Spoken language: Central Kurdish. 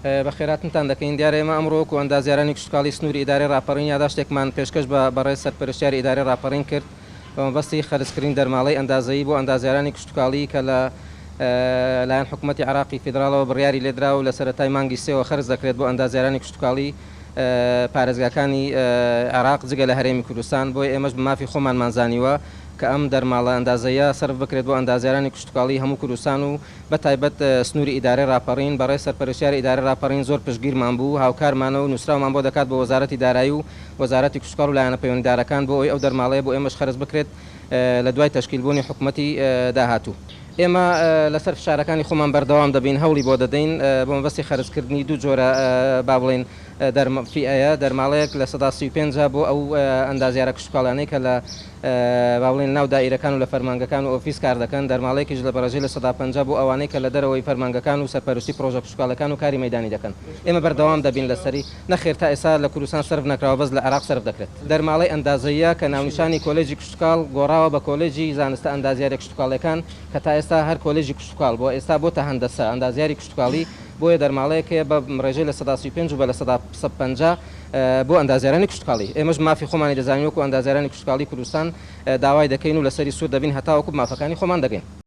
بەخێراتنتان دەکەین. دیارە ئێمە ئەمڕۆ وەکو ئەندازیارانی کشتوکاڵی سنووری ئیدارەی ڕاپەڕین یاداشتێکمان پێشکەش بە بەڕێز سەرپەرشتیاری ئیدارەی ڕاپەڕین کرد بە مەبەستی خەرجکردنی دەرماڵەی ئەندازەیی بۆ ئەندازیارانی کشتوکاڵی کە لە لایەن حکومەتی عێراقی فیدراڵەوە بڕیاری لێدرا و لە سەرەتای مانگی سێوە خەرج دەکرێت بۆ ئەندازیارانی کشتوکاڵی پارێزگاکانی عێراق جگە لە هەرێمی کوردستان، بۆیە ئێمەش بە مافی خۆمانمان زانیوە کە ئەم دەرماڵە ئەندازەییە سەرف بکرێت بۆ ئەندازیارانی کشتوکاڵی هەموو کوردستان و بە تایبەت سنووری ئیدارەی ڕاپەڕین، بەڕێز سەرپەرشتیاری ئیدارەی ڕاپەڕین زۆر پشتگیرمان بوو، هاوکارمانە و نووسراومان بۆ دەکات بۆ وەزارەتی دارایی و وەزارەتی کشتوکاڵ و لایەنە پەیوەندیدارەکان بۆ ئەوەی ئەو دەرماڵەیە بۆ ئێمەش خەرج بکرێت لە دوای تەشکیلبوونی حکومەتی داهاتوو. ئێمە لەسەر فشارەکانی خۆمان بەردەوام دەبین، هەوڵی بۆ دەدەین بۆ مەبەستی خەرجکردنی دوو جۆرە با بڵێین فیئەیە، دەرماڵەیەک 35% بۆ ئەو ئەندازیارە کشتوکاڵیانەی کە لە با بڵێین لەناو دائیرەکان و لە فەرمانگەکان و ئۆفیس کار دەکەن، دەرماڵەیەکیش لە بەڕێژەی 50% بۆ ئەوانەی کە لە دەرەوەی فەرمانگەکان و سەرپەرشتی پڕۆژە کشتوکاڵیەکان و کاری مەیدانی دەکەن. ئێمە بەردەوام دەبین لەسەری. نەخێر تا ئێستا لە کوردستان سەرف نەکراوە بەس لە عێراق سەرف دەکرێت. دەرماڵەی ئەندازەییە کە ناونیشانی کۆلێجی کشتوکاڵ گۆڕاوە بە کۆلێجی زانستە ئەندازیاریە کشتوکاڵیەکان کە تا ئێستا هەر کۆلێجی کشتوکاڵ بووە ئێستا بۆتە هەندەسە ئەندازیاری کشتوکاڵی بۆیە دەرماڵەیەک هەیە بە ڕێژەی 35% و بە 50% بۆ ئەندازیارانی کشتوکاڵی ئێمەش مافی خۆمانی دەزانین وەکو ئەندازیارانی کشتوکاڵی کوردستان داوای دەکەین و لەسەری سوور دەبین هەتاوەکو مافەکانی خۆمان دەگەین.